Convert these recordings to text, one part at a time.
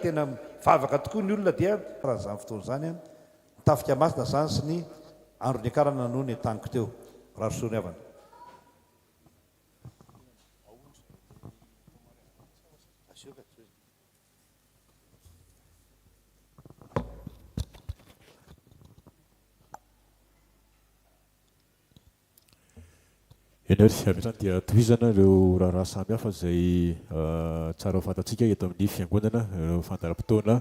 Tena mivavaka tokoa ny olona dia. Raha izany fotoana izany an, ny tafika masina izany sy ny andro niakarana no nentaniko teo. Mirary soa ry havana. Eny ary, avy hatrany dia tohizana ireo raharaha samihafa izay tsara ho fantatsika eto amin'ny Fiangonana, ireo fandaharam-potoana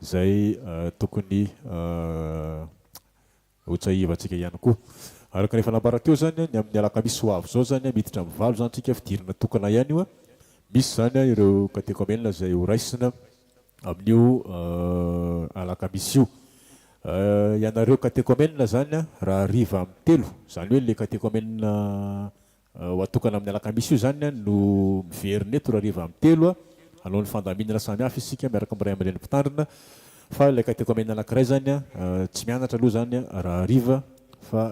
izay tokony hotsahivantsika ihany koa. Araka ny efa nambara teo izany, ny amin'ny alakamisy ho avy izao izany, miditra amin'ny valo izany isika, fidirana tokana ihany io, misy izany ireo katekomenina izay horaisina amin'io alakamisy io. Ianareo katekomenina izany raha hariva amin'ny telo, izany hoe ilay katekomenina ho atokana amin'ny alakamisy io izany no miverina eto raha hariva amin'ny telo, hanao ny fandaminana samihafa isika miaraka amin'ny ray aman-dreny mpitandrina, fa ilay katekomenina anankiray izany tsy mianatra aloha izany raha hariva fa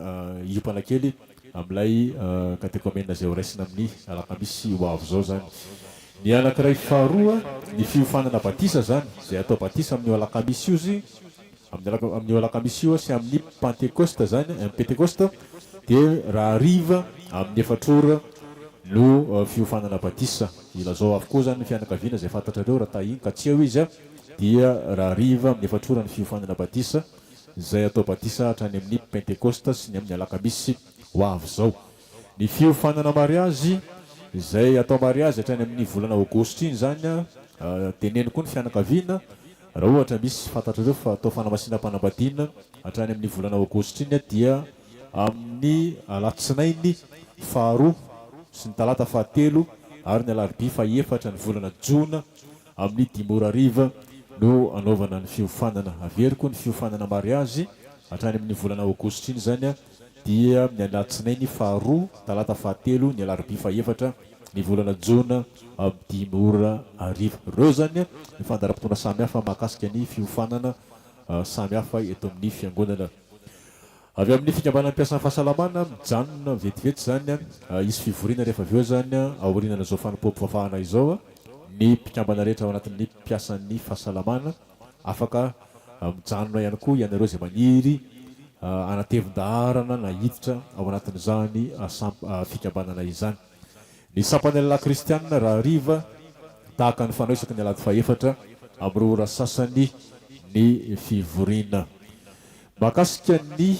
hiompana kely amin'ilay katekomena izay horaisina amin'ny alakamisy ho avy izao izany. Ny anankiray faharoa, ny fiofanana batisa izany, izay atao batisa amin'io alakamisy io izy, amin'ny amin'io alakamisy io sy amin'ny Pantekosta izany, amin'ny Pentekosta, dia rahariva amin'ny efatra ora no fiofanana batisa. Ilazao avokoa izany ny fianakaviana izay fantatrareo raha tahiny ka tsy eo izy dia rahariva amin'ny efatra ora ny fiofanana batisa. izay atao batisa hatrany amin'ny Pentekosta sy ny amin'ny Alakamisy ho avy izao. Ny fiofanana mariazy, izay atao mariazy hatrany amin'ny volana Aogositra iny izany, teneno koa ny fianakaviana, raha ohatra misy fantatrareo fa atao fanamasinam-panambadiana hatrany amin'ny volana Aogositra iny dia amin'ny Alatsinainy faharoa sy ny Talata fahatelo ary ny Alarobia fahefatra ny volana Jona Amin'ny dimy ora hariva no hanaovana ny fiofanana. Averiko ny fiofanana mariazy hatrany amin'ny volana aogositra iny izany dia ny alatsinainy faharoa, talata fahatelo, ny alarobia fahefatra ny volana jona amin'ny dimy ora hariva. Ireo izany ny fandaharam-potoana samihafa mahakasika ny fiofanana samihafa eto amin'ny fiangonana. Avy amin'ny fikambanan'ny mpiasan'ny fahasalamana, mijanona vetivety izany, hisy fivoriana rehefa avy eo izany, aorianan'izao fanompoam-pivavahana izao, ny mpikambana rehetra ao anatin'ny mpiasan'ny fahasalamana. Afaka mijanona ihany koa ianareo izay maniry hanatevin-daharana na hiditra ao anatin'izany fikambanana izany. Ny sampan'ny Lehilahy Kristianina rahariva, tahaka ny fanao isaky ny alahady fahefatra, amin'ny roa ora sasany ny fivoriana. Mahakasika ny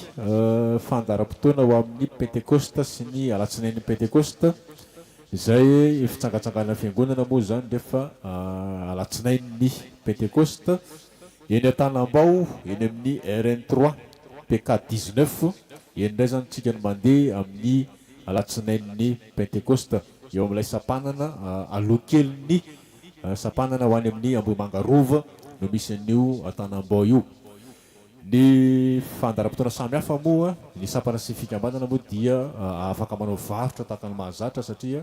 fandaharam-potoana ho amin'ny Pentekosta sy ny Alatsinain'ny Pentekosta, izay fitsangatsanganan'ny Fiangonana moa izany rehefa Alatsinain'ny Pentekosta, eny Antanambao, eny amin'ny RN trois, PK dix-neuf, eny indray izany tsika no mandeha amin'ny Alatsinain'ny Pentekosta, eo amin'ilay sampanana aloha kelin'ny sampanana ho any amin'ny Ambohimanga Rova no misy an'io Antanambao io. Ny fandaharam-potoana samihafa moa, ny sampana sy ny fikambanana moa dia afaka manao varotra tahaka ny mahazatra satria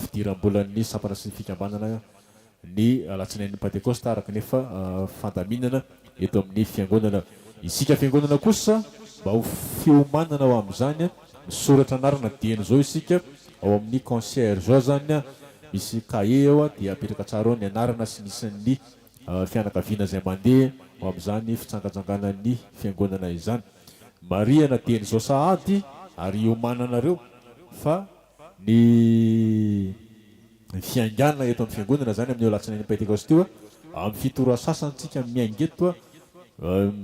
fidiram-bolan'ny sampana sy ny fikambanana ny alatsinain'ny Pantekosta araka ny efa fandaminana eto amin'ny fiangonana. Isika fiangonana kosa mba ho fiomanana ho amin'izany, misoratra anarana dieny izao isika ao amin'ny concierge ao izany, misy cahier ao dia apetraka tsara ao ny anarana sy ny isan'ny fianakaviana izay mandeha ho amin'izany fitsangatsanganan'ny fiangonana izany. Marihana dieny izao sahady ary iomananareo fa ny fiaingàna eto amin'ny fiangonana izany amin'io alatsinain'ny Pentekosta io, amin'ny fito ora sasany tsika miainga eto,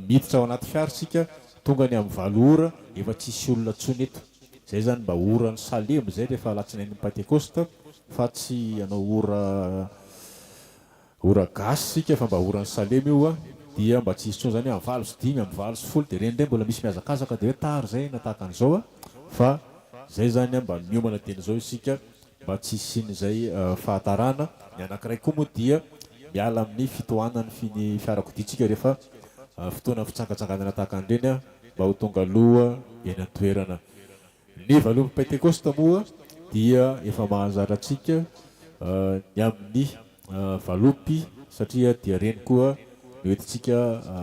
miditra ao anaty fiara isika, tonga any amin'ny valo ora efa tsisy olona intsony eto. Izay izany mba oran'ny Salemo izay rehefa alatsinain'ny Pentekosta fa tsy hanao ora Ora gasy isika fa mba oran'i Salem io a, dia mba tsy hisy intsony izany hoe amin'ny 8:05, amin'ny 8:10 dia ireny indray mbola misy mihazakazaka dia hoe tara izay na tahaka an'izao a, fa izay izany a mba miomana dieny izao isika mba tsy hisian'izay fahatarana, ny anankiray koa moa dia miala amin'ny fitohanan'ny fi ny fiarakodiantsika rehefa fotoana fitsangatsanganana tahaka an'ireny a, mba ho tonga aloha eny an-toerana. Ny valopy Pentekosta moa dia efa mahazatra antsika ny amin'ny valopy satria dia ireny koa no entintsika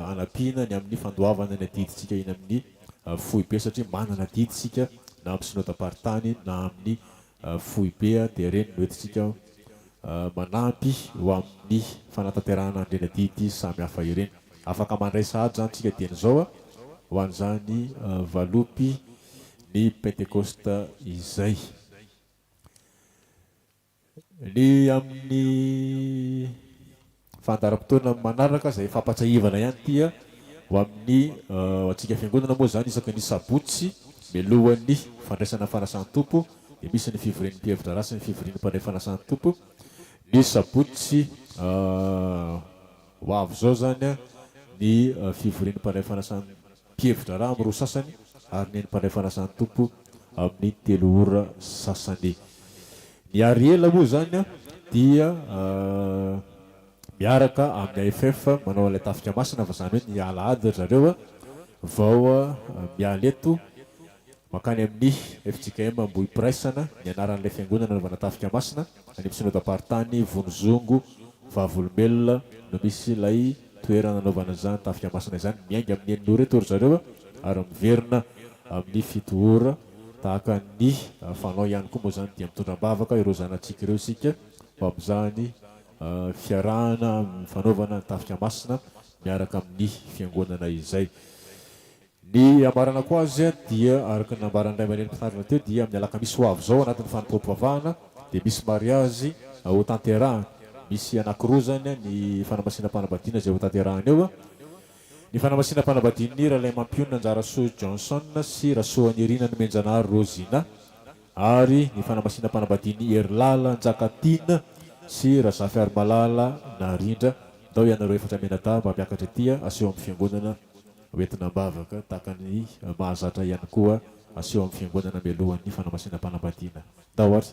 hanampiana ny amin'ny fandoavana ny adidintsika eny amin'ny foibe satria manana adidy isika na amin'ny synodam-paritany na amin'ny foibe dia ireny no entintsika. manampy ho amin'ny fanatanterahana an'ireny adidy samy hafa ireny. Afaka mandray sahady izany isika dieny izao ho an'izany valopy ny Pentekosta izay. Ny amin'ny fandaharam-potoana manaraka izay fampatsiahivana ihany ity ho amin'ny ho antsika fiangonana moa izany isaky ny sabotsy mialohan'ny fandraisana fanasan'ny Tompo dia misy ny fivorian'ny mpihevi-draharaha sy ny fivorian'ny mpandray fanasan'ny Tompo ny sabotsy ho avy izao izany ny fivorian'ny mpandray fanasan'ny mpihevi-draharaha amin'ny roa sasany ary ny an'ny mpandray fanasan'ny Tompo amin'ny telo ora sasany. Ny Ariela moa izany dia miaraka amin'ny AFF manao an'ilay tafika masina fa izany hoe ny alahady ry zareo vao miala eto mankany amin'ny fjkm Ambohipiraisana, ny anaran'ilay fiangonana anaovana tafika masina, any amin'ny synodam-paritany Vonizongo Vavolombelona no misy ilay toerana anaovana izany tafika masina izany, miainga amin'ny enina ora eto ry zareo ary miverina amin'ny fito ora. Tahaka ny fanao ihany koa moa izany dia mitondra am-bavaka ireo zanatsika ireo isika ho amin'izany fiarahana amin'ny fanaovana ny tafika masina miaraka amin'ny fiangonana izay. Ny hamaranako azy dia araka ny nambaran'ny ray aman-dreny mpitandrina teo dia amin'ny alakamisy ho avy izao anatin'ny fanompoam-pivavahana dia misy mariazy ho tanterahana. Misy anankiroa izany ny fanamasinam-panambadiana izay ho tanterahana eo. Ny fanamasinam-panambadian'i Ralaimampionona Anjarasoa Johnson sy Rasoanirina Nomenjanahary Rosina ary ny fanamasinam-panambadian'i Herilala Njakatiana sy Razafiarimalala Narindra. Ndao ianareo efatra mianadahy mba miakatra ety aseho amin'ny fiangonana ho entina am-bavaka tahaka ny mahazatra ihany koa aseho amin'ny fiangonana mialohan'ny fanamasinam-panambadiana. Ndao ary.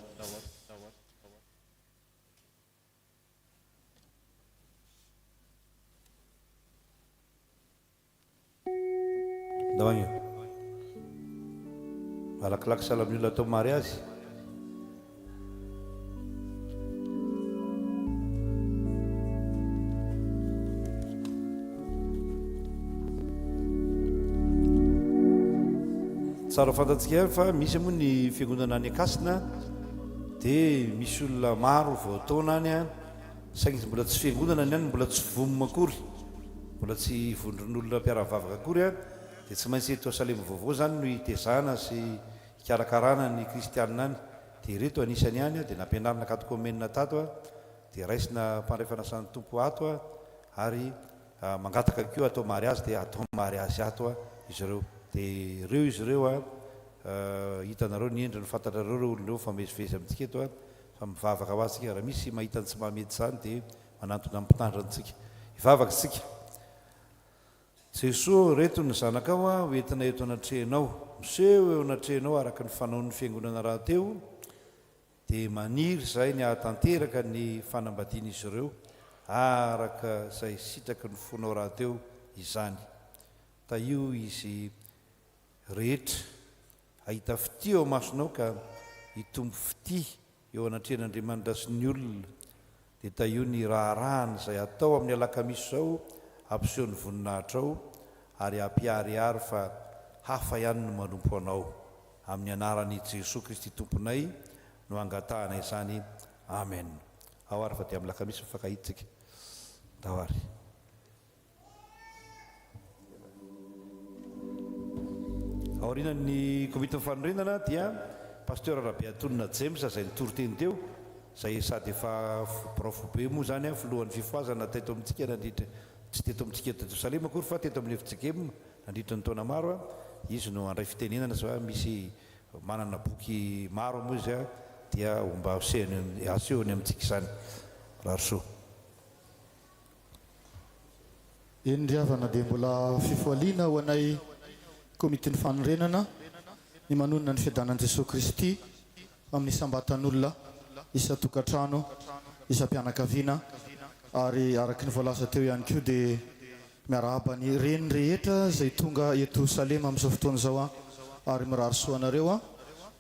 Ndao agny. Malakilaky sahala amin'ny olona atao mariazy. Tsara fantatsika ihany fa misy moa ny fiangonana any Ankasina dia misy olona maro voataona any an, saingy izy mbola tsy fiangonana ny any, mbola tsy vonona akory, mbola tsy vondron'olona mpiara-mivavaka akory an, dia tsy maintsy eto Salemo vaovao izany no hitezana sy hikarakarana ny kristianina any, dia ireto anisany ihany an, dia nampianarina katekomenina tato an, dia raisina mpandray fanasan'ny Tompo ato an, ary Mangataka koa atao mariazy dia atao mariazy ato a izy ireo dia ireo izy ireo a hitanareo ny endriny fantatrareo ireo olona ireo mifamezivezy amintsika eto a fa mivavaka ho azy tsika raha misy mahita ny tsy mahamety izany dia manantona ny mpitandrina antsika hivavaka isika Jesoa ireto ny zanakao a ho entina eto anatrehanao miseho eo anatrehanao araka ny fanaon'ny fiangonana rahateo Dia maniry izahay ny hahatanteraka ny fanambadian'izy ireo araka izay sitraky ny fonao rahateo izany. Tahio izy rehetra hahita fitia eo imasonao ka hitombo fitia eo anatrehan'Andriamanitra sy ny olona. Dia tahio ny raharahany izay hatao amin'ny alakamisy izao hampiseho ny voninahitrao ary hampiharihary fa hafa ihany ny manompo Anao. Amin'ny anaran'i Jesoa Kristy Tomponay no angatahana izany. Amen. Ao ary fa dia amin'ny lakamisy mifankahita tsika. Ndao ary. Aorianan'ny komitin'ny fanorenana dia Pasteur Rabeatonina James izay nitory teny teo, izay sady efa birao foibe moa izany, filohan'ny fifohazana teto amintsika nandritra, tsy teto amintsika teto Jerosalema akory fa teto amin'ny fjkm Nandritra ny taona maro, izy no handray fitenenana sa misy manana boky maro moa izy dia ho mba asehony amintsika izany. Mirary soa. Eny ry havana dia mbola fifoaliana ho anay komitin'ny fanorenana ny manonona ny fiadanan'i Jesoa Kristy amin'ny isam-batan'olona, isan-tokantrano, isam-pianakaviana ary araka ny voalaza teo ihany koa dia Miarahaba ny reny rehetra izay tonga eto Salema amin'izao fotoana izao aho ary mirary soa anareo aho,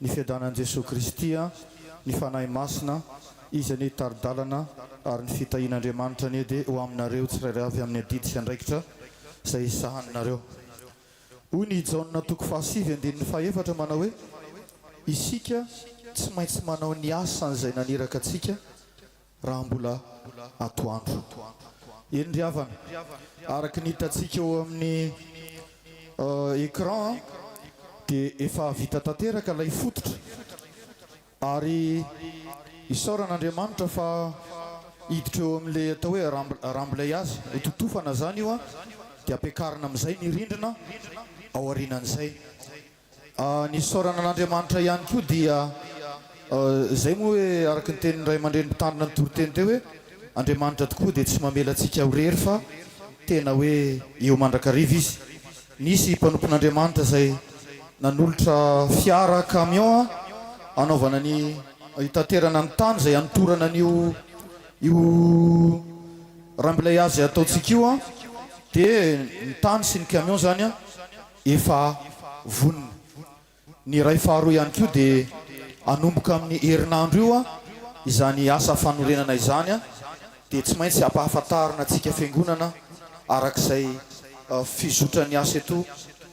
ny fiadanan'i Jesoa Kristy, ny Fanahy Masina, Izy anie hitari-dalana ary ny fitahian'Andriamanitra anie dia ho aminareo tsirairay avy amin'ny adidy sy andraikitra izay sahaninareo. Hoy ny Jaona toko fahasivy andininy fahefatra manao hoe, Isika tsy maintsy manao ny asan'izay naniraka antsika. raha mbola atoandro. Eny ry havana, araka ny hitantsika eo amin'ny écran dia efa vita tanteraka ilay fototra ary isaorana Andriamanitra fa hiditra eo amin'ilay atao hoe remblayage, ho totofana izany io dia ampiakarina amin'izay ny rindrina ao aorianan'izay. Ny isaorana an'Andriamanitra ihany koa dia izay moa hoe araka ny tenin'ny ray aman-dreny mpitandrina ny toriteny teo hoe Andriamanitra tokoa dia tsy mamela antsika ho irery fa tena hoe eo mandrakariva Izy. Nisy mpanompon'Andriamanitra izay nanolotra fiara camion hanaovana ny hitaterana ny tany izay hanotorana an'io io remblayage ataontsika io dia ny tany sy ny camion izany efa vonona. Ny iray faharoa ihany koa dia hanomboka amin'ny herinandro io izany asa fanorenana izany dia tsy maintsy ampahafantarina antsika fiangonana arak'izay fizotran'ny asa eto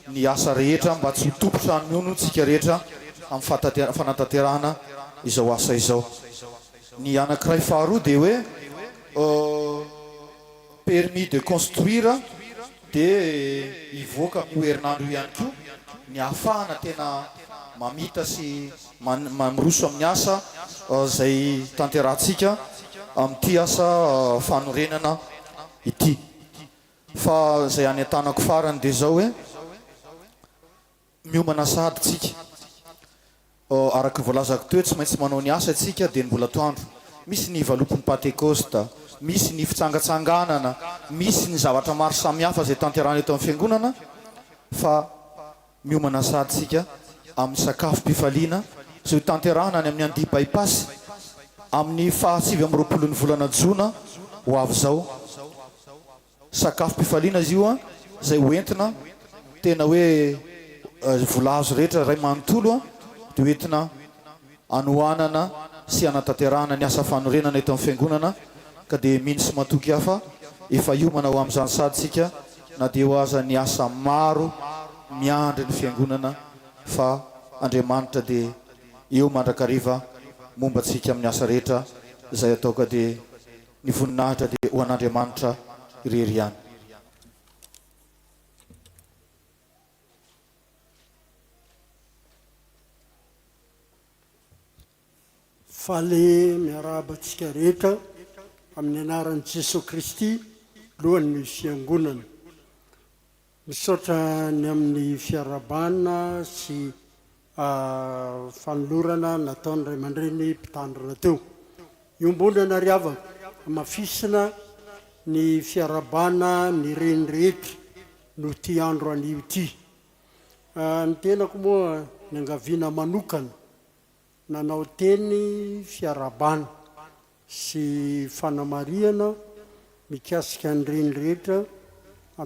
ny asa rehetra mba tsy ho tompon-trano mihono tsika rehetra amin'ny fanatanterahana izao asa izao. Ny anankiray faharoa dia hoe Permis de construire dia hivoaka amin'io herinandro io ihany koa ny ahafahana tena mamita sy miroso amin'ny asa izay tanterahantsika amin'ity asa fanorenana ity. Fa izay hanentanako farany dia izao hoe. Miomana sahady tsika. Araka ny voalazako teo, tsy maintsy manao ny asa isika dia ny mbola atoandro. Misy ny valopin'ny Patekosta, misy ny fitsangatsanganana, misy ny zavatra maro samihafa izay tanterahina eto amin'ny Fiangonana fa miomana sahady isika amin'ny sakafom-pifaliana izay ho tanterahina any amin'ny Andia By-Pass amin'ny faha 29 ny volana jona ho avy izao. Sakafom-pifaliana izy io izay ho entina tena hoe vola azo rehetra iray manontolo dia ho entina hanohanana sy hanatanterahana ny asa fanorenana eto amin'ny fiangonana ka dia mino sy matoky aho fa efa hiomana ho amin'izany sady isika na dia eo aza ny asa maro miandry ny fiangonana fa Andriamanitra dia eo mandrakariva momba antsika amin'ny asa rehetra izay atao ka dia Ny voninahitra dia ho an'Andriamanitra irery ihany. Faly miarahaba antsika rehetra amin'ny anaran'i Jesoa Kristy Lohan'ny Fiangonana. Misaotra ny amin'ny fiarahabana sy fanolorana nataon'ny ray aman-dreny mpitandrina teo. Iombonana ry havana, hamafisina ny fiarahabana ny reny rehetra noho ity andro anio ity. Ny tenako moa niangaviana manokana Nanao teny fiarahabana sy fanamarihana mikasika ny reny rehetra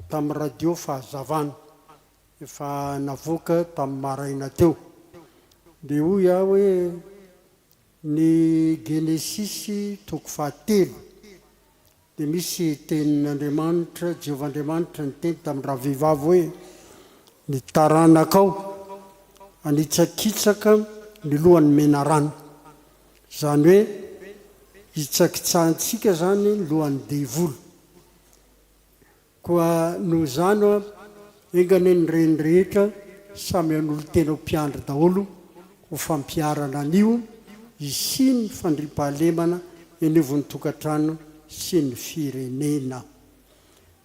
tamin'ny radio Fahazavana efa navoaka tamin'ny maraina teo. Dia hoy aho hoe ny Genesisy toko fahatelo. Dia misy tenin'Andriamanitra, Jehovah Andriamanitra niteny tamin'ny ravehivavy hoe, Ny taranakao hanitsakitsaka ny lohan'ny menarana. Izany hoe hitsakitsahantsika izany ny lohan'ny devoly. Koa noho izany hoa, enga anie ny reny rehetra samy hanolo-tena ho mpiandry daholo ho fampiharana an'io hisian'ny fandriampahalemana eny anivon'ny tokantrano sy ny firenena.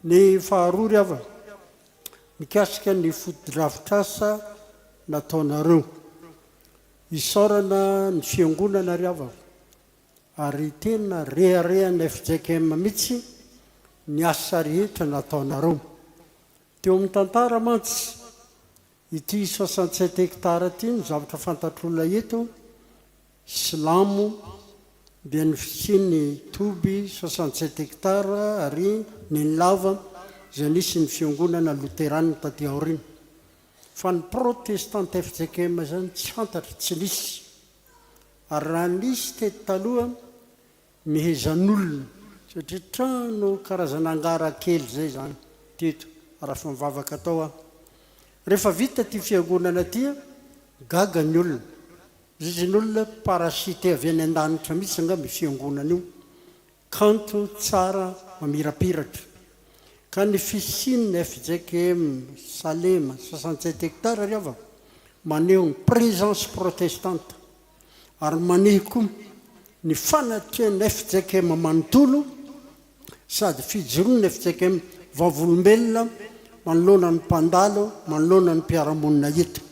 Ny faharoa ry havana, mikasika ny fotodrafitrasa nataonareo. Isaorana ny fiangonana ry havana. Ary tena reharehan'ny fjkm mihitsy ny asa rehetra nataonareo. Teo amin'ny tantara mantsy, ity 67 hectares ity no zavatra fantatr'olona eto, silamo dia ny fisian'ny toby 67 hectares ary Nenilava izay nisy ny fiangonana loterana taty aoriana. Fa ny protestanta fjkm izany tsy fantatra, tsy nisy. Ary raha nisy teto taloha mihezan'olona satria trano karazana angara kely zay zany teto raha fa mivavaka tao aho. Rehefa vita ty fiangonana ty gaga ny olona. Zizin'olona parasite avy any an-danitra mihitsy angamba io fiangonana io. Kanto tsara mamirapiratra. Ka ny fisian'ny fjkm Salema 67 hectares ry havana maneho ny présence protestante ary maneho koa ny fanatrehan'ny fjkm manontolo sady fijoroan'ny fjkm vavolombelona manoloana ny mpandalo, manoloana ny mpiara-monina eto.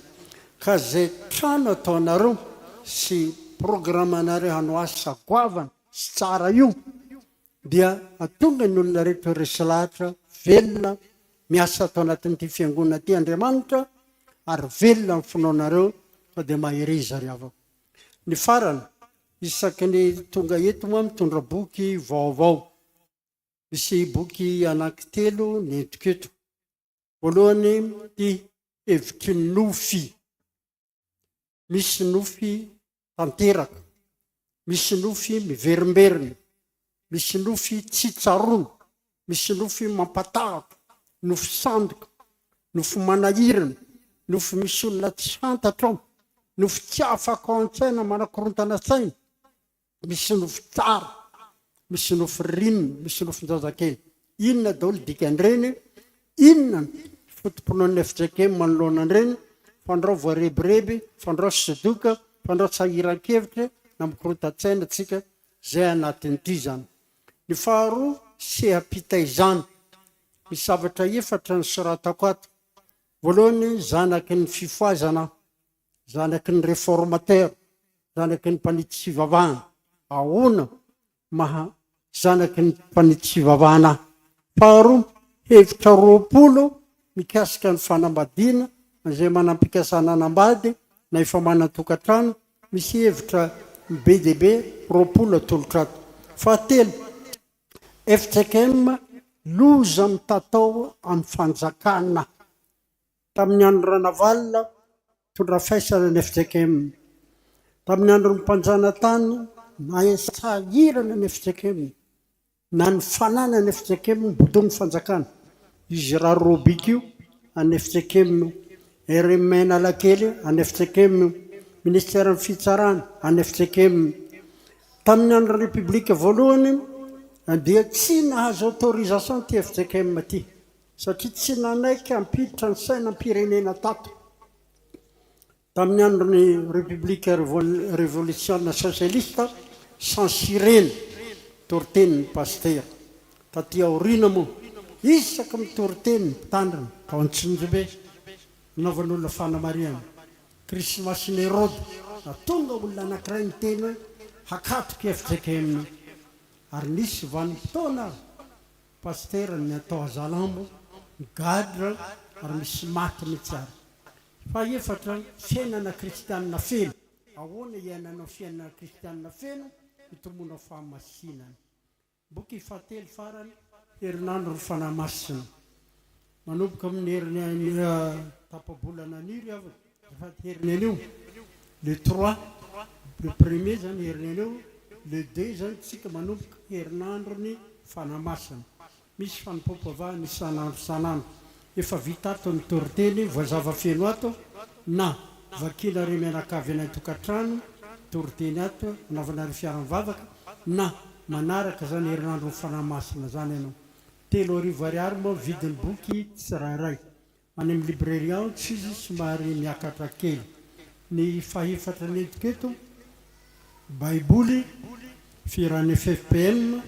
Ka izay trano ataonareo sy programanareo hanao asa goavana sy tsara io dia hahatonga ny olona rehetra ho resy lahatra, velona, miasa ato anatin'ity fiangonana ity Andriamanitra ary velona ny finoanareo fa dia mahereza ry havako. Ny farany, isaky ny tonga eto moa mitondra boky vaovao. Misy boky anankitelo nentiko eto. Voalohany ity hevitry ny nofy. Misy nofy tanteraka, misy nofy miverimberina, misy nofy tsy tsaroana, misy nofy mampatahotra, nofy sandoka, nofy manahirana, nofy misy olona tsy fantatrao, nofy tsy afaka ao an-tsaina manakorontana saina. Misy nofy tsara, misy nofy ririnina, misy nofin-jazakely. Inona daholo dikan'ireny? Inona ny foto-pinoan'ny fjkm manoloana an'ireny? Fandrao voarebireby, fandrao sodoka, fandrao sahiran-kevitra na mikorontan-tsaina tsika izay anatin'ity izany. Ny faharoa, seha-pitaizana. Misy zavatra efatra nosoratako ato. Voalohany, zanaky ny fifohazana aho. Zanaky ny reformateur, zanaky ny mpanitsy fivavahana. Ahoana maha zanaky ny mpanitsy fivavahana ahy? Faharoa, hevitra 20 mikasika ny fanambadiana, izay manam-pikasana hanambady na efa manan-tokantrano, misy hevitra be dia be 20 atolotra ato. Fahatelo, fjkm, loza mitatao amin'ny fanjakana. Tamin'ny andron'i Ranavalona, nitondra faisana ny fjkm. Tamin'ny andron'ny mpanjanatany, nahasahirana ny fjkm, na ny fananan'ny fjkm bodoin'ny fanjakana. Izy Rarobiky io, an'ny fjkm io. RME Analakely, an'ny fjkm io. Ministeran'ny Fitsarana, an'ny fjkm io. Tamin'ny andron'ny Repoblika voalohany dia tsy nahazo autorisation ity fjkm ity. Satria tsy nanaiky hampiditra ny sainam-pirenena tato. Tamin'ny andron'ny Repoblika Revolisiona Sosialista, censurena toritenin'ny pasitera. Taty aoriana moa, isaky ny mitoriteny ny mpitandrina tao Antsonjombe, nanaovan'olona fanamarihana, Krismasin'i Heroda, na tonga olona anankiray niteny hoe hakatoko i fjkm io. Ary nisy vanim-potoana aza, Pasitera ny atao hazalambo, migadra ary misy maty mihitsy ary. Fahefatra, fiainana kristianina feno. Ahoana hiainanao fiainana kristianina feno? Hitomboanao fahamasinana. Boky fahatelo farany, Herinandro ny Fanahy Masina. Manomboka amin'ny heriny tapa-bolana anio ry havana, azafady heriny anio, le trois, le premier zany heriny anio, le deux zany tsika manomboka herinandron'ny Fanahy Masina. Misy fanompoam-pivavahana isan'andro isan'andro. Efa vita ato ny toriteny, voazava feno ato, na vakianareo mianakavy any an-tokantrano, toriteny ato, anaovanareo fiara-mivavaka, na manaraka zany herinandron'ny Fanahy Masina zany ianao. 3000 ariary moa vidin'ny boky tsirairay. Any amin'ny librairie ao tsy izy somary miakatra kely. Ny fahefatra nentiko eto, Baiboly, fihirana ffpm,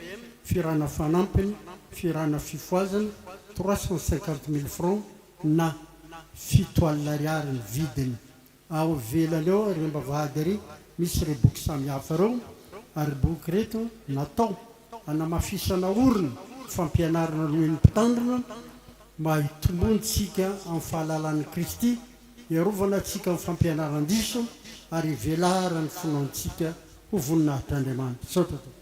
fihirana fanampiny, fihirana fifohazana, 350 mille francs na 7000 ariary ny vidiny. Ao ivelany ao ary ambavahady ary misy ireo boky samihafa ireo ary boky ireto natao hanamafisana orina fampianarana nomen'ny mpitandrina mba hitomboantsika amin'ny fahalalan'i Kristy, hiarovana antsika amin'ny fampianaran-diso ary hivelaran'ny finoantsika ho voninahitr'Andriamanitra. Misaotra tompoko.